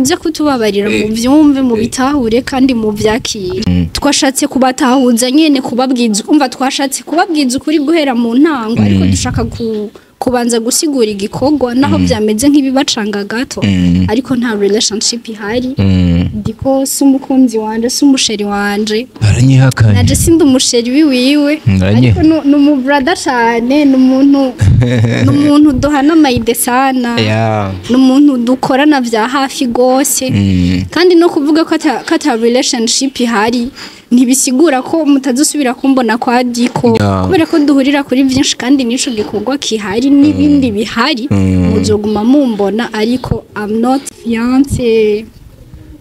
Muze kutubabarira, muvyumve, mubitahure kandi muvyakire. Twashatse kubatahuza nyene, kubabwiza, umva, twashatse kubabwiza ukuri guhera mu ntango, ariko dushaka kubanza gusigura igikorwa naho byameze nk'ibibacanga gato, ariko nta relationship ihari. Ndiko si umukunzi wanje, si umuchéri wanje. Baranyihakanye. Naje sindi umuchéri wiwiwe. Ariko ni umubrother cane, ni umuntu duhana ama idées sana, ni umuntu dukorana vya hafi gose. Kandi no kuvuga ko ata relationship ihari ntibisigura ko mutazosubira kumbona kwa Diko, kubera ko duhurira kuri vyinshi, kandi n'ico gikorwa kihari n'ibindi bihari, muzoguma mumbona, ariko I'm not fiancé.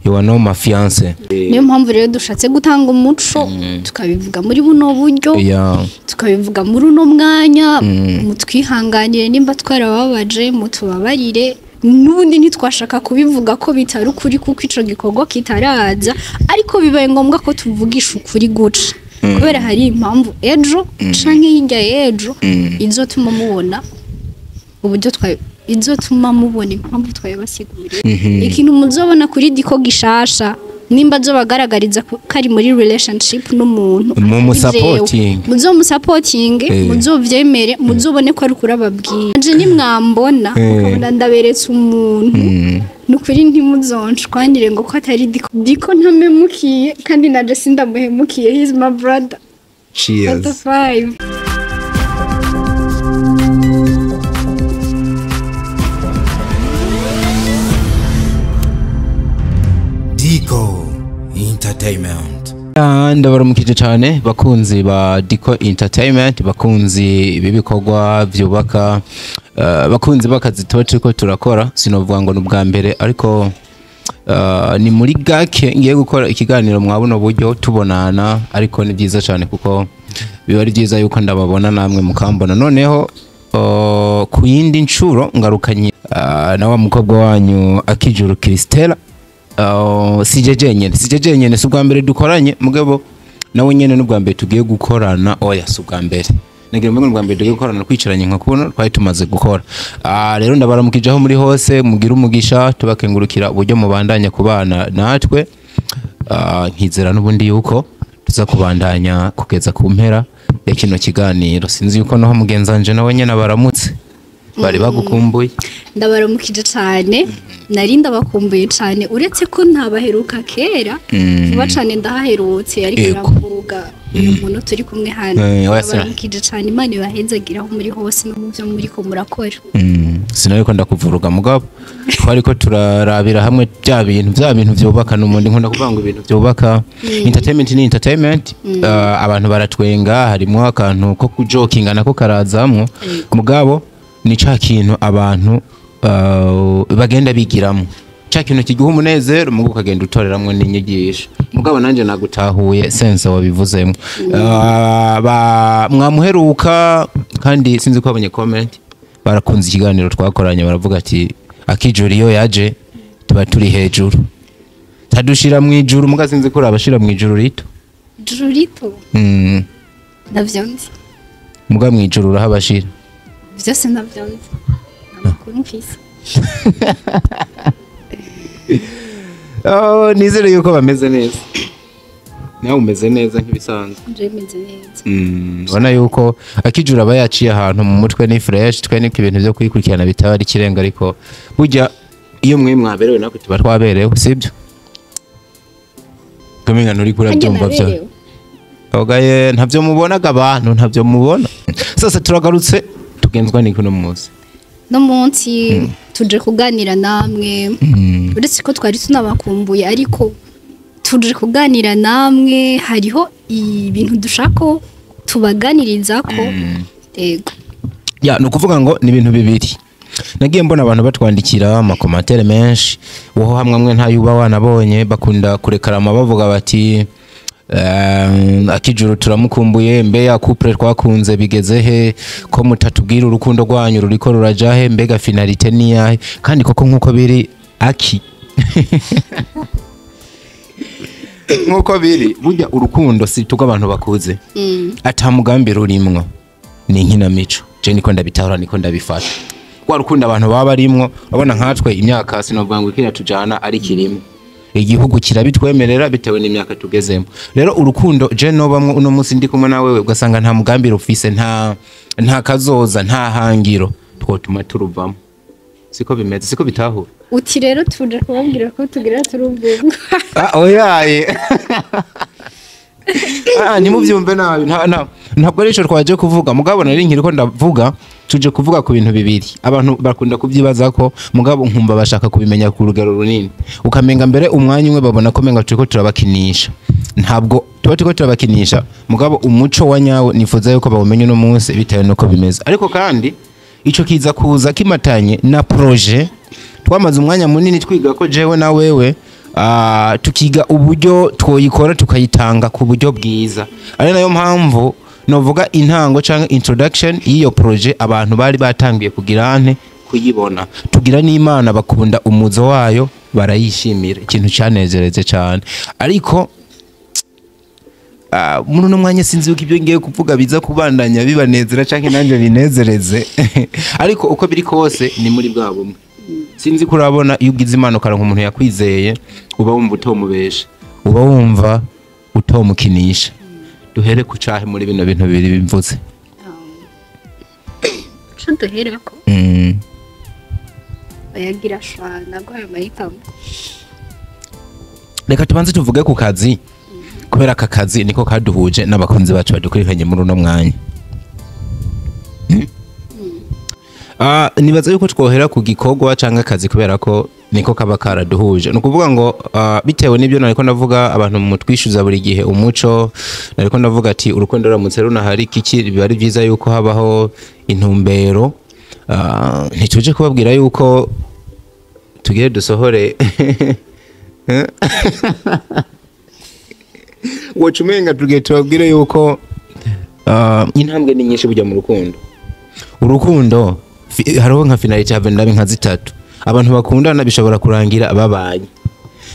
You are not my fiance. Niyo mpamvu rero dushatse gutanga umuco, tukabivuga muri buno buryo, tukabivuga muri uno mwanya. Mutwihanganire nimba twarababaje, mutubabarire. N'ubundi ntitwashaka kubivuga ko bitari ukuri, kuko ico gikorwa kitaraza, ariko bibaye ngombwa ko tuvugisha ukuri guca, kubera hari impamvu ejo canke hirya y'ejo izotuma mubona uburyo twa izotuma mubona impamvu twabibasiguriye. Ikintu muzobona kuri Diko gishasha, nimba azobagaragariza ko ari muri relationship n'umuntu atari jewe, Mumusapotinge. Muzomusapotinge, muzovyemere, muzobone ko ari ukuri ababwira. Aje nimwambona mukabona ndaberetse umuntu, ni ukuri ntimuzonshwanire ngo ko atari Diko. Diko ntamemukiye kandi naje sindamuhemukiye. He's my brother. Cheers. What the five. Dico Entertainment. Ndabaramukije cyane bakunzi ba Dico Entertainment, bakunzi b'ibikorwa byubaka, bakunzi b'akazi tuba turiko turakora. Sinovuga ngo ni ubwa mbere, ariko ni muri gake ngiye gukora ikiganiro mwa buno buryo tubonana, ariko ni byiza cyane kuko biba ari byiza yuko ndababona namwe mukambona. Noneho ku yindi nshuro ngarukanye na wa mukobwa wanyu Akijuru Christella. Sije jenyene, sije jenyene, si ubwa mbere dukoranye, mugabo nawe nyene n'ubwa mbere tugiye gukorana. Oya, si ubwa mbere, nagira ngo ubwa mbere tugiye gukorana kwicaranye nka kuno twari tumaze gukora. Rero ndabaramukije aho muri hose, mugira umugisha, tubakengurukira uburyo mubandanya kubana natwe. Nkizera n'ubundi yuko tuza kubandanya kugeza ku mpera ya kino kiganiro. Sinzi yuko naho mugenzanje nawe nyene abaramutse, bari bagukumbuye. Ndabaramukije cyane, nari ndabakumbuye cyane, uretse ko ntabaheruka kera, vuba cyane ndahaherutse, ariko navuga uyu muntu turi kumwe hano. Oya, Ndabaramukije cyane, Imana ibahezagira aho muri hose no mu byo muri ko murakora. Sinariko ndakuvuruga, mugabo twariko turarabira hamwe bya bintu byubaka. N'ubundi nkunda kuvuga ngo ibintu byubaka, entertainment ni entertainment. Abantu baratwenga, harimo akantu ko kujokinga nako karazamwo, mugabo ni ca kintu abantu bagenda bigiramo, ca kintu kiguha umunezero, mugabo ukagenda utoreramwo n'inyigisho. Mugabo nanje nagutahuye sense wabivuzemo. Mwamuheruka kandi sinzi ko babonye comment, barakunze ikiganiro twakoranye, baravuga ati Akijuru iyo yaje tuba turi hejuru, tadushira mu ijuru. Muga sinzi ko urabashira mu ijuru rito. Ijuru rito? Navyo nzi. Muga mu ijuru urahabashira? Byose navyo nzi, amakuru mfise. Oh, nizere yuko bameze neza, nawe umeze neza nk'ibisanzwe. Nje meze neza. Ubona yuko Akijuru aba yaciye ahantu mu mutwe, ni fresh. Twe niko ibintu byo kwikurikirana bitaba ari ikirenga, ariko burya iyo mwe mwaberewe natwe tuba twaberewe, sibyo? Kumenga nturi Nanjye kurabyumva byo. naberewe. Ogaye ntavyo mubonaga, abantu ntavyo mubona. Sasa turagarutse, tugenzwa niko no munsi. No munsi tuje kuganira namwe, uretse ko twari tunabakumbuye, ariko tuje kuganira namwe, hariho ibintu dushaka ko tubaganiriza ko. Yego. Ya, ni ukuvuga ngo ni ibintu bibiri. Nagiye mbona abantu batwandikira amacommentaires menshi, woho hamwe amwe ntayuba wanabonye, bakunda kurekarama bavuga bati Akijuru turamukumbuye, mbe ya couple twakunze bigeze he? Ko mutatubwira urukundo rwanyu ruriko ruraja he? Mbega finalité ni yahe? Kandi koko nkuko biri, aki nkuko biri, burya urukundo si tuko abantu bakuze ata mugambi rurimwo, ni inkinamico. Je niko ndabitahura, niko ndabifata. Rwa rukundo abantu baba barimwo, urabona nkatwe imyaka sinovuga ngo ikira tujana ari kirimo, igihugu kirabitwemerera bitewe n'imyaka tugezemo. Rero urukundo je nobamwo uno munsi ndi kumwe nawewe, ugasanga nta mugambi rufise, nta kazoza, nta hangiro, twotuma turuvamo. Siko bimeze? Siko bitahura? Uti rero tuje kubabwira ko tugira turuvemo? Ah, oyaye. Ah, ntimuvyumve nabi. Ntabwo ari ico twaje kuvuga, mugabo nari nkiriko ndavuga. Tuje kuvuga ku bintu bibiri abantu bakunda kubyibaza ko, mugabo nkumva bashaka kubimenya ku rugero runini, ukamenga mbere umwanya umwe babona ko menga turiko turabakinisha. Ntabwo tuba turiko turabakinisha, mugabo umuco wa nyawo nifuza yuko bawumenya uno munsi bitewe nuko bimeze. Ariko kandi ico kiza kuza kimatanye na projet twamaze umwanya munini twiga ko jewe na wewe, tukiga uburyo twoyikora, tukayitanga ku buryo bwiza. Ari nayo mpamvu novuga intango canke introduction y'iyo projet abantu bari batangiye kugira ante kuyibona. Tugira n'Imana bakunda umuzo wayo, barayishimira, ikintu canezereze cane. Ariko muri uno mwanya sinzi yuko ibyo ngiye kuvuga biza kubandanya bibanezera canke nanje binezereze, ariko uko biri kose ni muri bwa bumwe. Sinzi ko urabona, iyo ugize Imana ukaronka umuntu yakwizeye, uba wumva utomubesha, uba wumva utomukinisha. Duhere ku cahe muri bino bintu bibiri bimvuze? Ico duherako, oyagira shwa, naguhaye amahitamo. Reka tubanze tuvuge ku kazi, kubera aka kazi niko kaduhuje n'abakunzi bacu badukurikiranye muri uno mwanya. Nibaza yuko twohera ku gikorwa canke akazi, kubera ko niko kaba karaduhuje. Ni ukuvuga ngo bitewe n'ibyo nariko ndavuga, abantu mutwishyuza buri gihe umuco, nariko ndavuga ati urukundo ruramutse runahari kiki, biba ari byiza yuko habaho intumbero. Ntituje kubabwira yuko tugire dusohore, woca umenga tugiye tubabwire yuko intambwe ni nyinshi bujya mu rukundo. Urukundo hariho nka finalité have ndabe nka zitatu. Abantu bakundana bishobora kurangira babanye,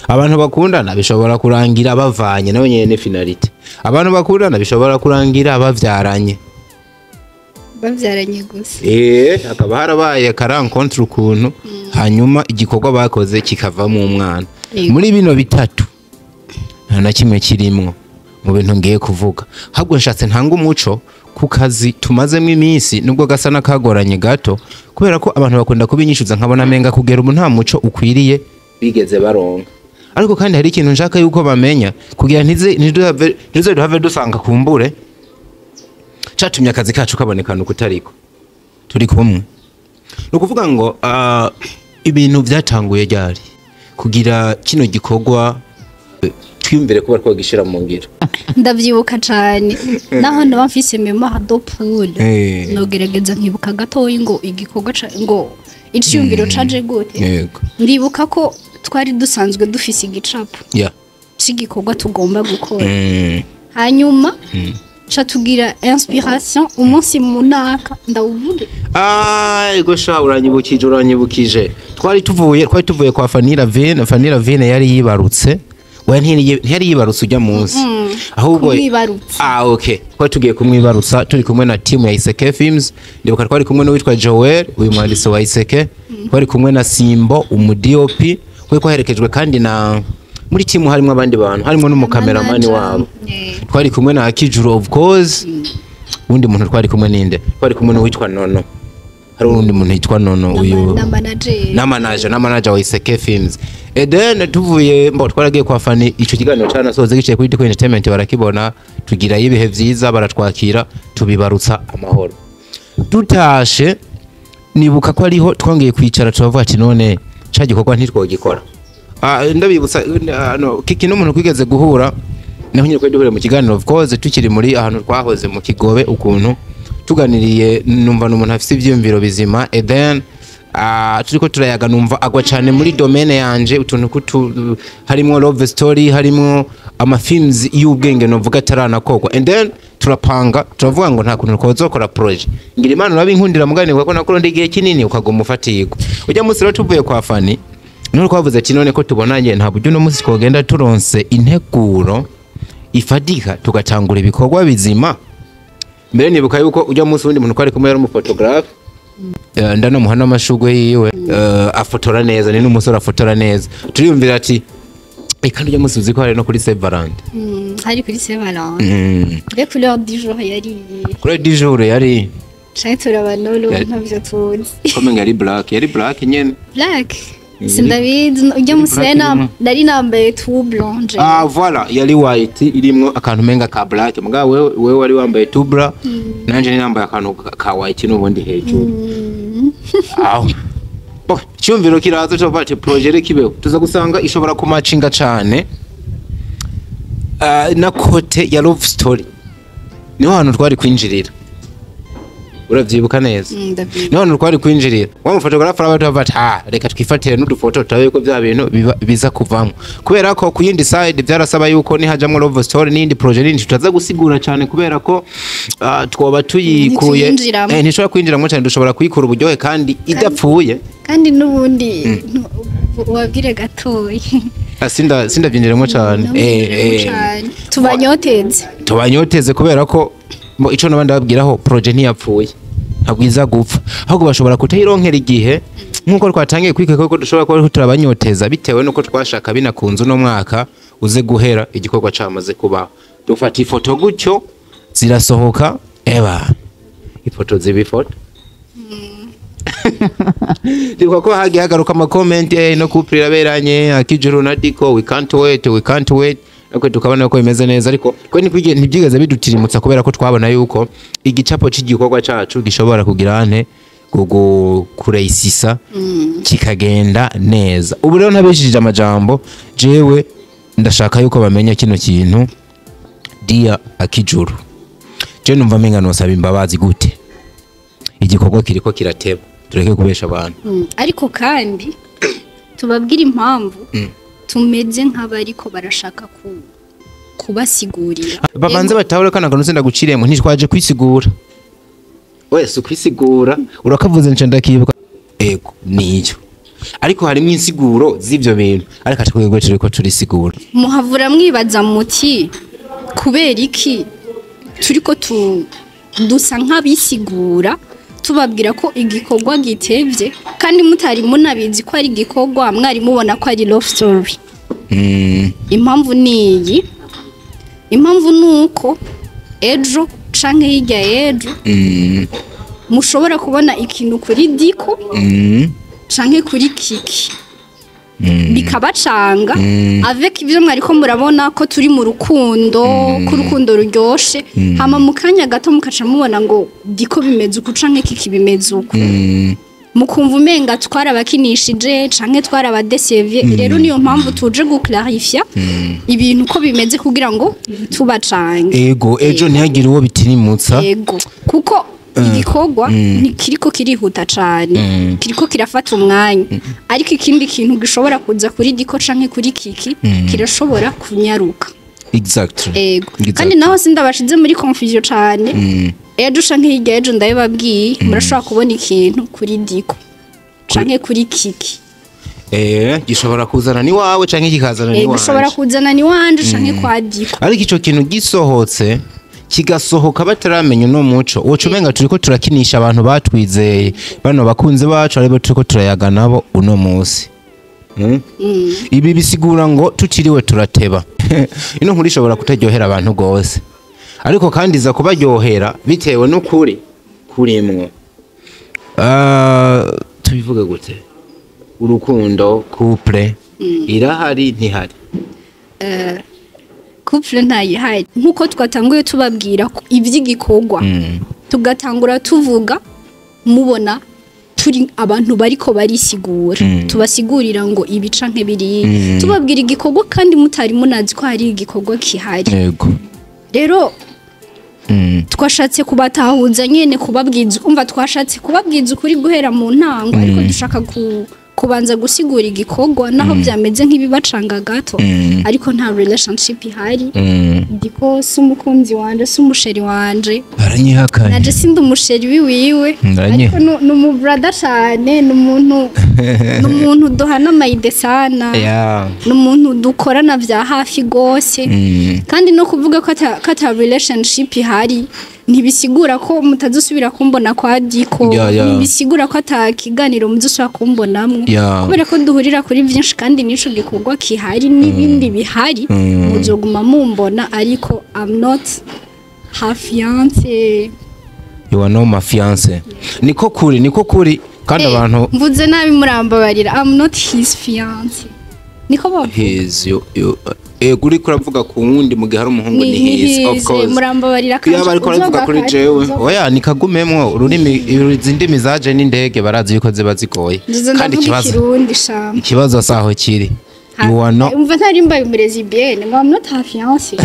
abantu bakundana bishobora kurangira bavanye, nawe nyene ni finalité. Abantu bakundana bishobora kurangira bavyaranye. Bavyaranye gusa? Hakaba harabaye karankontre ukuntu, hanyuma igikorwa bakoze kikavamo umwana. Muri bino bitatu nta na kimwe kirimwo mu bintu ngiye kuvuga. Ahubwo nshatse ntanga umuco ku kazi tumazemo iminsi, nubwo gasa n'akagoranye gato, kubera ko abantu bakunda kubinyishuza, nkabona menga kugera ubu nta muco ukwiriye bigeze baronka. Ariko kandi hari ikintu nshaka yuko bamenya kugira ntiduze duhave dusanga kumbure catumye akazi kacu kabonekana ukutariko. Turi kumwe? Ni ukuvuga ngo ibintu byatanguye ryari kugira kino gikorwa twiyumvire kuba twagishira mu ngiro? Ndavyibuka cane, naho ndaba mfise mémoire de poule, nogerageza nkibuka gatoyi ngo igikorwa ngo iciyumviro caje gute. Ndibuka ko twari dusanzwe dufise igicapo c'igikorwa tugomba gukora, hanyuma ca tugira inspiration umunsi munaka, ndawuvuge. Ah, ego sha, uranyibukije, uranyibukije. Twari tuvuye kwa Fanny Lavine. Fanny Lavine yari yibarutse. We ntiyari yibarutse ujya munsi. Ahubwo Kumwibarutsa. Ah, okay. Twari tugiye kumwibarutsa turi kumwe na team ya Iseke Films. Ndibuka twari kumwe n'uwitwa Joel, uyu mwanditsi wa Iseke. Twari kumwe na Simbo, umu DOP. Twari kwaherekejwe kandi na muri team harimo abandi bantu, harimo n'umukameramani Manager. wabo. Twari kumwe na Akijuru, of course. Undi muntu twari kumwe ninde? Twari kumwe n'uwitwa Nono. Hari undi muntu yitwa Nono, uyu na manager. Na manager wa Iseke Films. And then tuvuye mbo twaragiye kwa Fanny, ico kiganiro canasoze giciye kuri Diko Entertainment, barakibona, tugirayo ibihe vyiza, baratwakira, tubibarutsa amahoro. Dutashe nibuka ko ariho twongeye kwicara, turavuga ati none ca gikorwa ntitwogikora? Ndabibutsa, no, kiki n'umuntu kwigeze guhura naho nyine twari duhuriye mu kiganiro, of course, tukiri muri ahantu twahoze mu Kigobe, ukuntu tuganiriye numva n'umuntu afise ivyiyumviro bizima. And then turiko turayaga numva agwa cyane muri domaine yanje, utuntu kutu harimo love story, harimo ama films y'ubwenge novuga ataranakorwa. And then turapanga, turavuga ngo nta kuntu twazokora projet. Ngira Imana urabinkundira muganirwa ko nakora ndi igihe kinini ukaguma ufatirwa. Ujya munsi rero tuvuye kwa Fanny, none twavuze ati none ko tubonanye, nta buryo uno munsi twogenda turonse integuro ifadika tugatangura ibikorwa bizima? Mbere nibuka yuko ujya munsi wundi muntu twari kumwe yari umuphotographe. Ndanamuha n'amashugwe yiwe. Afotora neza, ni n'umusore afotora neza. Turiyumvira ati kandi ujya musi uzi ko hari no kuri Saint Valentin. Hari kuri Saint Valentin. Les couleurs du jour yari Couleur du jour yari canke turabanolo, ntavyo tuzi. Comme yari black, yari black nyene. Black, sindabizi, ujya musi Black irimo. Nari nambaye tout blanc je. Ah voilà, yari white irimwo akantu menga ka black. Mugabo wewe wari wambaye tubra, nanje ni nambaye akantu ka white n'ubundi hejuru. Aho. Bo, icyumviro kiraza cyo bati projet reka ibeho, tuza gusanga ishobora kumacinga cane na côté ya love story, niho hantu twari kwinjirira, uravyibuka neza? Ndavyibuka. Niho hantu twari kwinjirira, wa mufotogarafe araba bati: "Ah, reka twifatire n'udufoto turabe ko bya bintu biza kuvamwo." Kubera ko ku yindi side byarasaba yuko nihajamwo love story n'iyindi projet nini tutaza gusigura cyane, kubera ko twoba tuyikuye. Ntituyinjiramo. Ntishobora kwinjiramo cyane, dushobora kuyikura uburyohe kandi idapfuye. Kandi n'ubundi wabwire gatoyi. Ah, sindabyinjiramo cyane. Cane tubanyoteze. Tubanyoteze, kubera ko ico nabandi babwiraho, projet ntiyapfuye, ntabwo iza gupfa, ahubwo bashobora kutayironkera igihe nk'uko twatangiye kwikeka ko dushobora kuba turabanyoteza, bitewe n'uko twashaka binakunze uno mwaka uze guhera igikorwa camaze kubaho. Dufata ifoto gutyo zirasohoka, eba ifoto ziba ifoto. Ndibuka ko hagiye hagaruka ama comments no couple iraberanye, Akijuru na Diko, we can't wait, we can't wait. Ariko tukabona ko bimeze neza, ariko twe ntibyigeze bidutirimutsa, kubera ko twabona yuko igicapo cy'igikorwa cacu gishobora kugira ante kureyisisa kikagenda neza. Ubu rero ntabishije amajambo, jewe ndashaka yuko bamenya kino kintu. Dia Akijuru, je numva menga nosaba imbabazi gute? Igikorwa kiriko kirateba, tureke kubesha abantu. Ariko kandi tubabwire impamvu tumeze nk'abariko barashaka kubasigurira. Babanze batahure kana kantu ndaguciriyemo, ntitwaje kwisigura wese ukwisigura urakavuze nce ndakibuka. Ego niyo, ariko harimo insiguro z'ivyo bintu, ariko twebwe turiko turisigura. Muhavura mwibaza muti kubera iki turiko dusa nk'abisigura, tubabwira ko igikorwa gitevye kandi mutari munabizi ko ari igikorwa, mwari mubona ko ari love story. Impamvu ni iyi, impamvu ni uko ejo canke hirya y'ejo mushobora kubona ikintu kuri Diko canke kuri Kiki, bikabacanga avec ibyo mwariko murabona ko turi mu rukundo, ko urukundo ruryoshe, hama mu kanya gato mukaca mubona ngo Diko bimeze uku canke Kiki bimeze uku, mukumva umenga twarabakinishije canke twarabadesevye. Rero niyo mpamvu tuje guclarifya ibintu uko bimeze kugira ngo tubacange. Ego, ejo ntihagire uwo bitirimutsa. Yego, kuko igikorwa ntikiriko kirihuta cane, kiriko kirafata umwanya, ariko ikindi kintu gishobora kuza kuri Diko canke kuri Kiki kirashobora kunyaruka. Ego. Kandi naho sindabashize muri confusion cane, ejo canke hirya ejo ndabibabwiye, murashobora kubona ikintu kuri Diko canke kuri Kiki. Gishobora kuzana ni wawe canke kikazana ni Gishobora wanje. Kuzana ni wanje canke kwa Diko. Ariko ico kintu gisohotse, kigasohoka bataramenya uno muco, woca umenga turiko turakinisha abantu batwizeye, bano bakunzi bacu aribo turiko turayaga nabo uno musi. Ibi bisigura ngo tutiriwe turateba, ino nkuru ishobora kutaryohera abantu gose, ariko kandi iza kubaryohera bitewe n'ukuri kurimwo. Tubivuge gute? Urukundo, couple irahari, ntihari? Couple ntayihari, nkuko twatanguye tubabwira ko iby'igikorwa, tugatangura tuvuga mubona turi abantu bariko barisigura, tubasigurira ngo ibi canke biriya, tubabwira igikorwa kandi mutari munazi ko hari igikorwa kihari. Rero twashatse kubatahuza nyene, kubabwiza, umva, twashatse kubabwiza ukuri guhera mu ntango, ariko dushaka kubanza gusigura igikorwa naho byameze nk'ibibacanga gato, ariko nta relationship ihari. Ndiko si umukunzi wanje, si umusheri wanje. Baranyihakanye. Naje sindi umusheri wiwiwe. Ariko ni umubrother cane, ni umuntu duhana ama idées sana, ni umuntu dukorana vya hafi gose. Kandi no kuvuga ko ata relationship ihari. Ntibisigura ko mutazosubira kumbona kwa Diko. Yeah. Ntibisigura ko ata kiganiro muzosubira kumbonamwo, kubera ko duhurira kuri byinshi, kandi n'ico gikorwa kihari n'ibindi bihari, muzoguma mumbona, ariko I'm not her fiance. You are not my fiance. Niko kuri, niko kuri, kandi abantu Mvuze nabi, murambabarira. I'm not his fiance, niko bavuga. His, you uri kuravuga ku wundi, mu gihe hari umuhungu ni his, of his, course. Murambabarira. Iyo bariko baravuga kuri jewe, oya, nikagumemwo ururimi. Izi ndimi zaje n'indege, barazi yuko ziba zigoye. Nzoza Kandi ndavuga ikibazo, ikirundi shamba. ikibazo saho kiri, you are not Umva, ntari mbaye umulesbienne ngo I'm not her fiance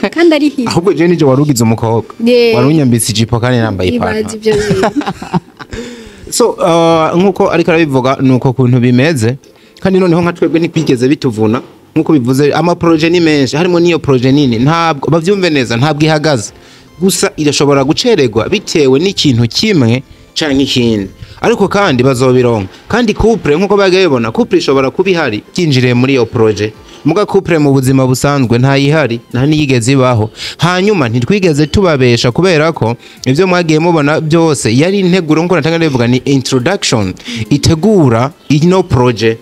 kandi ari his. Ahubwo jewe nije wari ugize umukobwa, wari unyambitse ijipo kandi nambaye Ibaze ipantaro. ibyo bintu. So nkuko ariko arabivuga, nuko kuntu bimeze. Kandi noneho nka twebwe ntitwigeze bituvuna. Nkuko bivuze, ama projet ni menshi, harimo n'iyo projet nini. Ntabwo bavyumve neza, ntabwo ihagaze, gusa irashobora gucererwa bitewe n'ikintu kimwe canke ikindi, ariko kandi bazobironka. Kandi couple, nkuko bagiye bibona, couple ishobora kuba ihari byinjiriye muri iyo projet, muga couple mu buzima busanzwe ntayihari, nta niyigeze ibaho. Hanyuma ntitwigeze tubabesha, kubera ko ibyo mwagiye mubona byose yari integuro. Nkuko natanga ndabivuga, ni introduction itegura ino projet.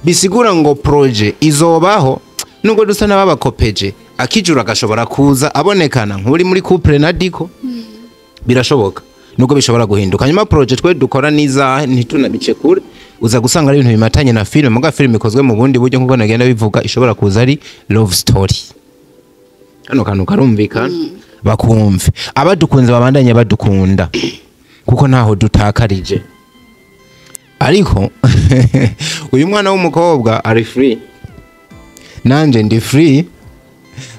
Bisigura ngo projet izobaho, nubwo dusa n'ababakopeje. Akijura agashobora kuza abonekana nk'uri muri couple na Diko, birashoboka, nubwo bishobora guhinduka. Hanyuma projet twe dukora niza ntitunabice kure, uza gusanga ari ibintu bimatanye na filime, muga filime ikozwe mu bundi buryo. Nkuko nagenda bivuga, ishobora kuza ari love story. Kano kantu karumvikana, bakumve abadukunze, babandanye badukunda, kuko ntaho dutakarije. Ariko uyu mwana w'umukobwa ari free, nanje ndi free.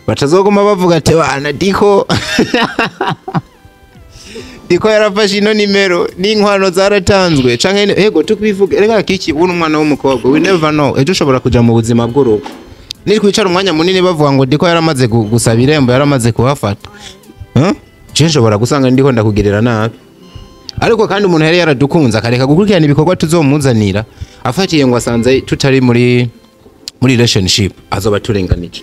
Batazoguma bavuga ati bana Diko, Diko yarafashe ino nimero n'inkwano zaratanzwe canke. Ego, tukivuga reka kiki, uno umwana w'umukobwa, we never know, ejo ushobora kuja mu buzima bw'urugo. Nitwicara umwanya munini bavuga ngo Diko yaramaze gusaba irembo, yaramaze kuhafata, huh? Je nshobora gusanga ndiko ndakugirira nabi. Ariko kandi umuntu yari yaradukunze akareka gukurikirana ibikorwa tuzomuzanira, afatiye ngo asanze tutari muri relationship, azoba turenganije.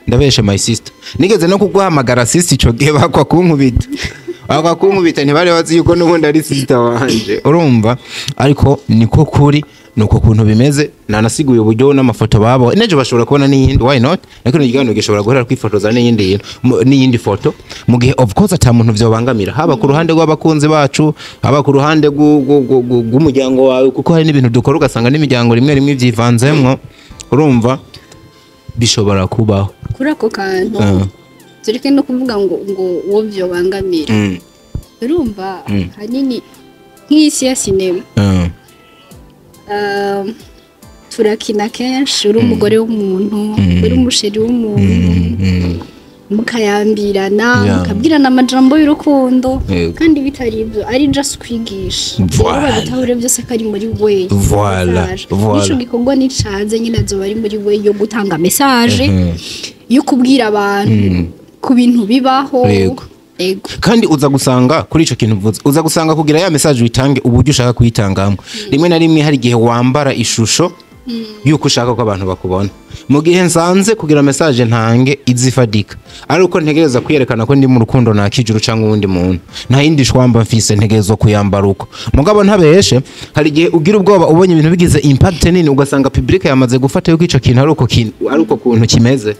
Ndabeshe, my sister? Nigeze no kuguhamagara sister, ico gihe bakwa kunkubita, ntibari bazi yuko n'ubundi ari sister wanje, urumva? Ariko niko kuri, nuko kuntu bimeze. Nanasiguye uburyo n'amafoto babo, nejo bashobora kubona n'iyindi, why not? Ariko ni ikiganiro gishobora guhera kwifotoza n'iyindi n'iyindi foto, mu gihe of course ata muntu vyobangamira, haba ku ruhande rw'abakunzi bacu, haba ku ruhande rw'umuryango wawe, kuko hari n'ibintu dukora ugasanga n'imiryango rimwe rimwe ivyivanzemwo, urumva? Bishobora kubaho. Kuri ako kantu, tureke no kuvuga ngo uwo vyobangamira. Urumva, hanini nk'isi ya sinema, turakina kenshi uri umugore w'umuntu, uri umuchéri w'umuntu, mukayambirana, mukabwirana amajambo y'urukundo, kandi bitari ibyo, ari just kwigisha. Rero babitahure byose ko ari muri way message. N'ico gikorwa nicaze nyine, azoba ari muri way yo gutanga message, yo kubwira abantu ku bintu bibaho. Ego. Kandi uza gusanga kuri ico kintu uvuze, uza gusanga kugira ya message uyitange uburyo ushaka kuyitangamo, rimwe na rimwe hari igihe wambara ishusho yuko ushaka ko abantu bakubona. Mu gihe nsanze kugira message ntange izifadika ari uko ntegereza kwiyerekana ko ndi mu rukundo na Kijuru cyangwa uwundi muntu, nta yindi shwamba mfise, ntegerezwa kuyambara uko. Mugabo ntabeshe, hari igihe ugira ubwoba ubonye ibintu bigize impact nini, ugasanga public yamaze gufata yuko ico kintu ari uko, kintu ari uko kuntu kimeze.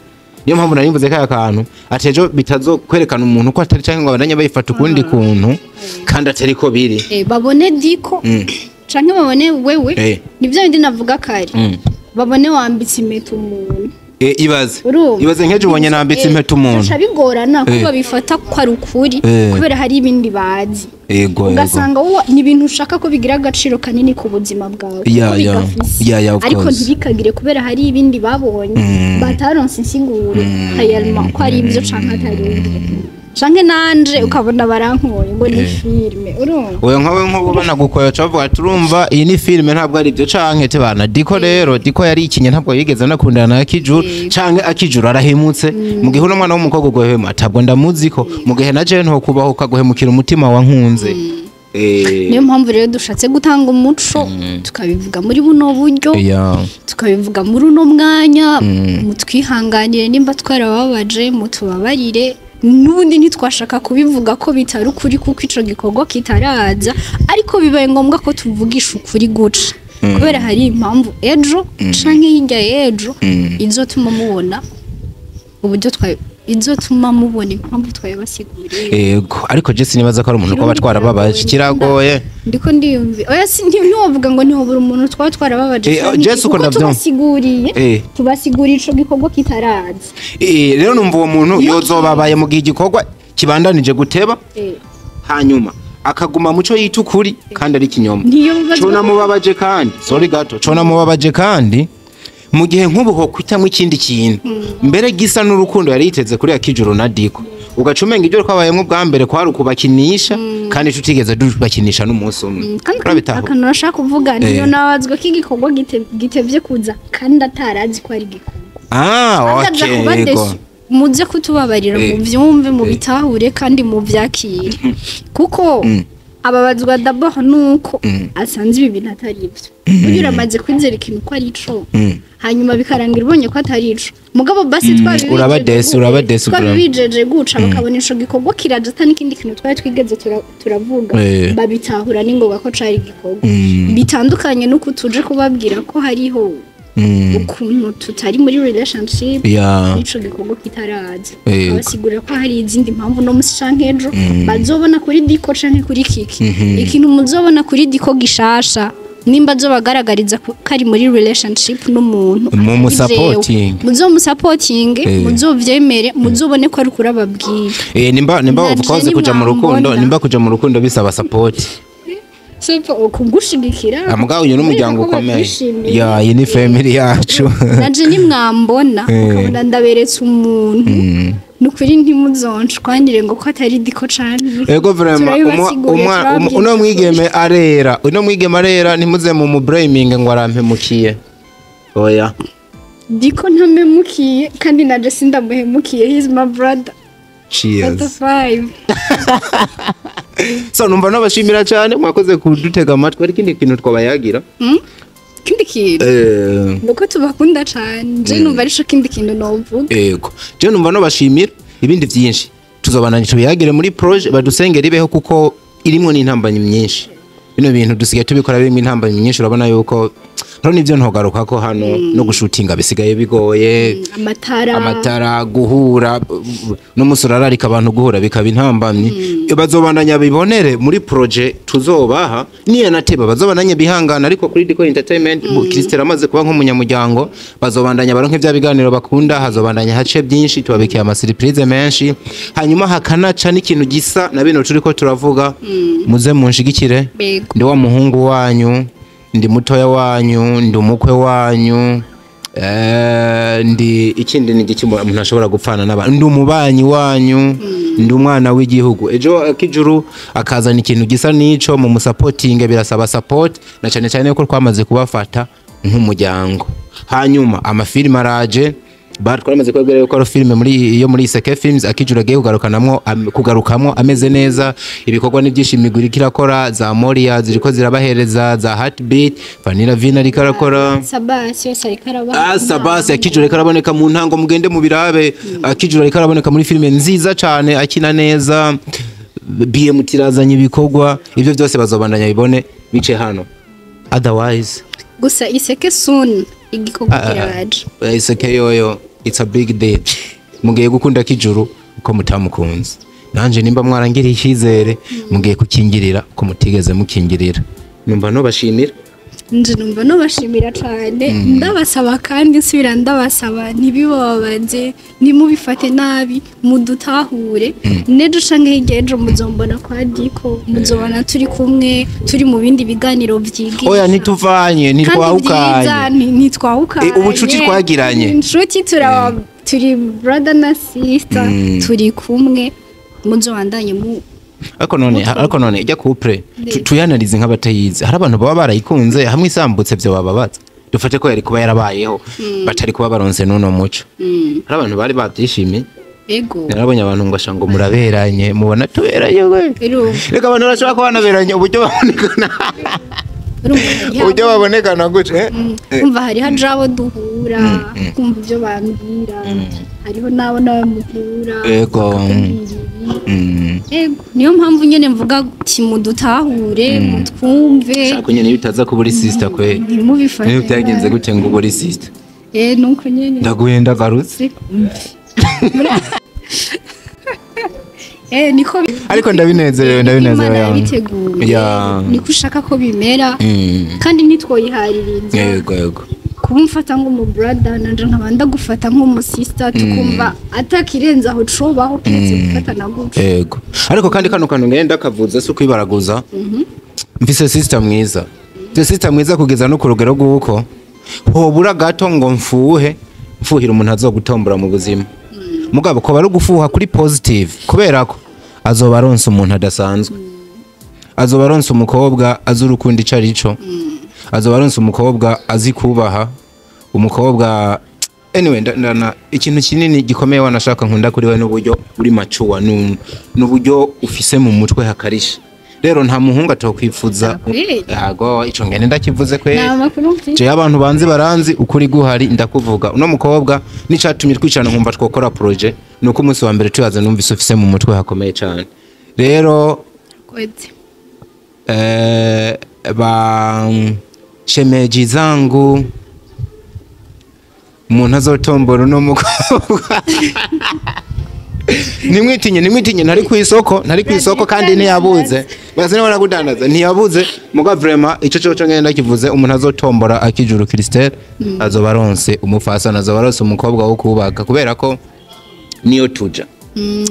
Niyo mpamvu nari mvuze kaya kantu, ati ejo bitazo kwerekana umuntu ko atari, cyangwa ngo abandanye bayifata ukundi kuntu kandi atari ko biri. Babone Diko canke babone wewe, nibyo bindi navuga kare, babone wambitse impeta umuntu. Ibaze. Urumva? Ibaze nk'ejo ubonye nambitse impeta umuntu. Bica bigorana ko babifata ko ari ukuri, kubera hari ibindi bazi. Ego. Ugasanga wowe ni ibintu ushaka ko bigira agaciro kanini ku buzima bwawe, kuko bigafise, Yeah, of ariko course. ntibikagire, kubera hari ibindi babonye bataronse insiguro réellement ko ari ibyo canke atari ibyo, canke nanje ukabona barankoye ngo ni filime, urumva? Oya, nkawe nk'ubu banagukoya bavuga ati urumva iyi ni filime, ntabwo ari ibyo, canke tebana Diko rero, Diko yari ikinye, ntabwo yigeze anakundana na Akijuru, canke Akijuru arahemutse. Mu gihe uno mwana w'umukobwa ugohema atabwo ndamuzi ko mu gihe na jewe ntokubaho ukaguhemukira umutima wankunze. Niyo mpamvu rero dushatse gutanga umuco, tukabivuga muri buno buryo, tukabivuga muri uno mwanya. Mutwihanganire nimba twarababaje, mutubabarire. N'ubundi ntitwashaka kubivuga ko bitari ukuri, kuko ico gikorwa kitaraza, ariko bibaye ngombwa ko tuvugisha ukuri guca, kubera hari impamvu ejo canke hirya y'ejo izotuma mubona uburyo twa izotuma mubona impamvu twabibasiguriye. Ego, ariko je sinibaza ko ari umuntu kuba twarababaje, kiragoye. Ndiko ndiyumvi, oya, si ntiwovuga ngo ntihobura umuntu twaba twarababaje canke Jesse, uko kuko ndavyumva. tubasiguriye tubasiguriye ico gikorwa kitaraza. Rero numva uwo muntu yozobabaye mu gihe igikorwa kibandanije guteba, hanyuma akaguma muco yita ukuri kandi ari ikinyoma. Ntiyobabazwa. Cona mubabaje kandi, sorry gato, cona mubabaje kandi mu gihe nk'ubu ho kwitamwo ikindi kintu mbere gisa n'urukundo yari yiteze kuri Akijuru na Diko, ugaca umenga ibyo twabayemwo bwa mbere kwari ukubakinisha, kandi tutigeze dubakinisha n'umunsi umwe. Kandi Urabitahura? akantu nashaka kuvuga, niyo nabazwa ko igikorwa gitevye kuza kandi atarazi ko ari igikorwa. Akaza kuba déçu. Muze kutubabarira, muvyumve, mubitahure kandi muvyakire, kuko ababazwa d'abord nuko asanze ibi bintu atari ivyo. Burya uramaze kwizera ikintu ko ari ico, hanyuma bikarangira ubonye ko atari ico. Mugabo basi Uraba déçu, uraba déçu. twabibijeje guca, bakabona ico gikorwa kiraje ata n'ikindi kintu twari twigeze turavuga, babitahura n'ingoga ko cari igikorwa. Bitandukanye n'uko tuje kubabwira ko hariho ukuntu tutari muri relationship ico gikorwa kitaraza. Abasigurira ko hari izindi mpamvu no musi canke ejo bazobona kuri Diko canke kuri Kiki. Ikintu muzobona kuri Diko gishasha, nimba azobagaragariza ko ari muri relationship n'umuntu Mu atari musapoting. jewe, muzomusapotinge, muzovyemere, muzobone ko ari ukuri ababwiye. Nimba Na of course Jenny kuja mu rukundo, mwambona. nimba kuja mu rukundo bisaba support. Sepo ukugushigikira. Mugabo uyu n'umuryango Kubera ko ukomeye. bakwishimiye. Ya, iyi ni family yacu. Nanje nimwambona, ukabona ndaberetse umuntu, nukuri ntimuzonshwanire ngo ko atari Diko cane. Ego, vraiment. Turabibasiguriye, turababwira Uno ukuri. mwigeme arera, uno mwigeme arera, ntimuze mu mublaming ngo arampemukiye, oya. Diko ntamemukiye, kandi naje sindamuhemukiye. He's my brother. Cheers. What the five. So numva nabashimira cyane, mwakoze kudutega amatwi, ariko ikindi kintu twabayagira? Kindi kintu nuko tubakunda cane. Je numva arico kindi kintu novuga. Ego, je numva nabashimira, ibindi byinshi tuzobana tubiyagire muri projet, badusengera ibeho, kuko irimwo n'intambanyi myinshi. Bino bintu dusigaye tubikora birimo intambanyi nyinshi. Urabona yuko hano nibyo ntogaruka ko hano no gushutinga bisigaye bigoye. Amatara. Amatara, guhura n'umunsi urararika abantu, guhura bikaba intambamyi. Bazobandanya bibonere muri projet tuzobaha, niyo nateba bazobandanya bihangana. Ariko kuri Diko Entertainment, Christelle amaze kuba nk'umunyamuryango, bazobandanya baronke vya biganiro bakunda, hazobandanya hace byinshi, tubabikiye ama surprise menshi, hanyuma hakanaca n'ikintu gisa na bino turiko turavuga. Muze munshigikire. Bego. Ndi wa muhungu wanyu, ndi mutoya wanyu, ndi umukwe wanyu, ndi ikindi ni igiki umuntu ashobora gupfana n'abantu, ndi umubanyi wanyu, ndi umwana w'igihugu. Ejo Akijuru akazana ikintu gisa n'ico, mu musapotinge, birasaba support, na cyane cyane ko twamaze kubafata nk'umuryango. Hanyuma amafilime araje, twaramaze kubabwira yuko ari filime muri iyo muri Iseke Films Akijuru agiye kugarukanamwo, kugarukamwo ameze neza. Ibikorwa ni byinshi, imigwi iriko irakora, za Moria ziriko zirabahereza, za Heartbeat, Vanilla Vina ariko arakora. Sabasi yose ariko arabaha. Ah, Sabasi, Akijuru ariko araboneka mu ntango, mugende mu birabe. Akijuru ariko araboneka muri filime nziza cane, akina neza. BMT irazanye ibikorwa, ivyo byose bazobandanya bibone bice hano. Otherwise, Gusa Iseke soon, igikorwa kiraje. Iseke yoyo, it's a big deal. Mugiye gukunda Kijuru uko mutamukunze, nanje nimba mwarangiriye icyizere, mugiye kukingirira uko mutigeze mukingirira. Numva nobashimira. Nje numva nobashimira cane, ndabasaba kandi nsubira ndabasaba, ntibibabaze, ntimubifate nabi, mudutahure. Nejo canke hirya y'ejo muzombona kwa Diko, muzobona turi kumwe, turi mu bindi biganiro vyigisha. Oya, ntituvanye. Kandi vyiza. Ntitwahukanye. Ntitwahukanye. Ubucuti twagiranye. Inshuti turaba, turi brother na sister, turi kumwe, muzobandanye mu Ariko none ijya couple tuyanarize nk'abatayizi, hari abantu baba barayikunze hamwe isambutse byo bababaza. Dufate ko yari kuba yarabayeho, batari kuba baronse n'uno muco, hari abantu bari babyishimiye. Ego. Narabonye abantu ngo asha ngo muraberanye, mubona tuberanye we. Urumva. Reka, abantu barashobora kuba banaberanye uburyo babonekana. Urumva Uburyo babonekana gutya. Umva, hariho jabo duhura, kumva ibyo bambwira, hariho n'abo nawe muhura bakakubwira ibi. Ego, niyo mpamvu nyene mvuga ati mudutahure, mutwumve. Shaka nyene iyo utaza kuba uri sister kwe. Ntimubifate. Niyo byagenze gute ngo ube uri sister? Nuko nyene. Ndaguye ndagarutse. Niko Ariko ndabinezerewe, ndabinezerewe. Imana yabiteguye, niko ushaka ko bimera, kandi ntitwoyiharira inzira. Yego yego. Kuba umfata nk'umu brother, nanje nkaba ndagufata nk'umu sister, tukumva atakirenze aho cobaho keretse gufatana gutyo. Yego, ariko kandi kano kantu ngenda kavuze si ukwibaraguza. Mfise sister mwiza, mfise sister mwiza kugeza no ku rugero rw'uko hobura gato ngo mfuhe mfuhira umuntu azogutombora mu buzima. Mugabo ko bari gufuha kuri positive, kubera ko azoba aronse umuntu adasanzwe, azoba aronse umukobwa azi urukundo ico arico, azoba aronse umukobwa azi kubaha umukobwa. Anyway, ikintu kinini gikomeye wanashaka nkunda kuri we n'uburyo uri macuwa, n'uburyo ufise mu mutwe hakarisha. Rero nta muhungu atokwifuza. Kweli? Yago, ico ngene ndakivuze kwe. Nta makuru mfise. Jewe abantu banzi baranzi, ukuri guhari ndakuvuga. Uno mukobwa nicatumye twicarana nkumva twokora projet nuko umunsi wa mbere tuyaze numvise ufise mu mutwe hakomeye cane. Rero Kwezi. Ba shemeji zangu, umuntu azotombora uno mukobwa, nimwitinye, nimwitinye, ntari ku isoko, ntari ku isoko kandi ntiyabuze. Basi niba nakudandaza ntiyabuze. Muga vraiment ico coco ngenda ndakivuze, umuntu azotombora Akijuru Christelle azoba aronse umufasana, azoba aronse umukobwa wo kubaka, kubera ko niyo tuja.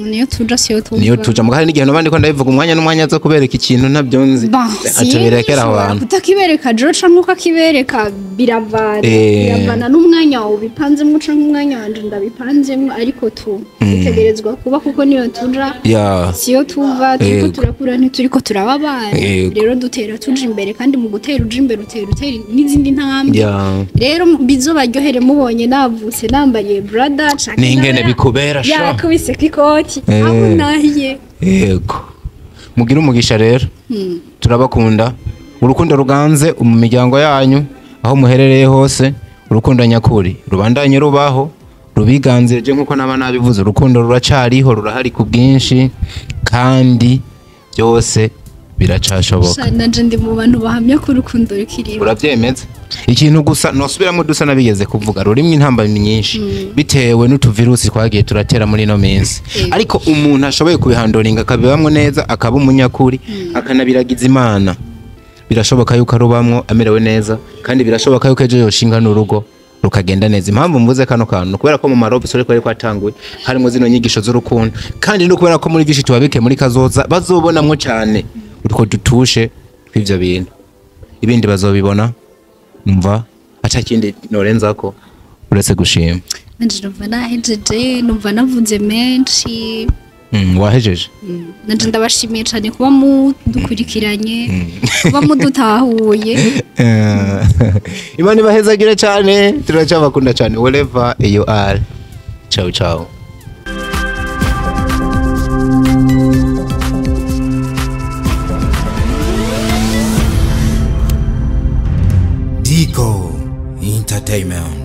Niyo tuja siyo tuva. Niyo tuja. Muga hari n'igihe noba ndiko ndabivuga, umwanya n'umwanya aza kubereka ikintu ntabyo nzi, Bon, aca aho hantu. Kutakibereka jo canke ukakibereka biravana. Biravana n'umwanya wawe ubipanzemwo canke umwanya wanje ndabipanzemwo, ariko tu bitegerezwa kuba kuko niyo tuja siyo tuva. Turiko turakura, ntituriko turaba abana. Rero dutera tuja imbere, kandi mu gutera uja imbere utera n'izindi ntambwe. Rero bizobaryohere mubonye navutse nambaye brother canke N'ingene bikubera sha. yakubise kw'ikoti aho nahiye. Yego, mugire umugisha rero. Turabakunda, urukundo ruganze mu miryango yanyu aho muherereye hose. Urukundo nyakuri rubandanye rubaho, rubiganzije nkuko naba nabivuze. Urukundo ruracariho, rurahari ku bwinshi, kandi byose biracashoboka. Sha, nanje ndi mu bantu bahamya ko urukundo rukiriho. Urabyemeza? Ikintu gusa nosubiramo dusa nabigeze kuvuga, rurimo intambamyi nyinshi bitewe n'utuvirusi twagiye turatera muri ino minsi. Ariko umuntu ashoboye kubihandoringa, akabibamwo neza, akaba umunyakuri, akanabiragiza Imana, birashoboka yuko arubamwo amerewe neza, kandi birashoboka yuko ejo yoshinga n'urugo rukagenda neza. Impamvu mvuze kano kantu ni kubera ko mu marobe sore ko atanguye harimo zino nyigisho z'urukundo, kandi no kubera ko muri byinshi tubabike muri kazoza bazobonamwo cyane utwo dutushe tw'ivyo bintu, ibindi bazobibona. Numva aca kindi norenzako uretse gushima. Nanje numva nahejeje, numva navuze menshi. Wahejeje. Nanje ndabashimiye cyane kuba mudukurikiranye, kuba mudutahuye. Imana ibahezagire cyane, turacabakunda cyane wherever you are. Ciao ciao. Dico Entertainment.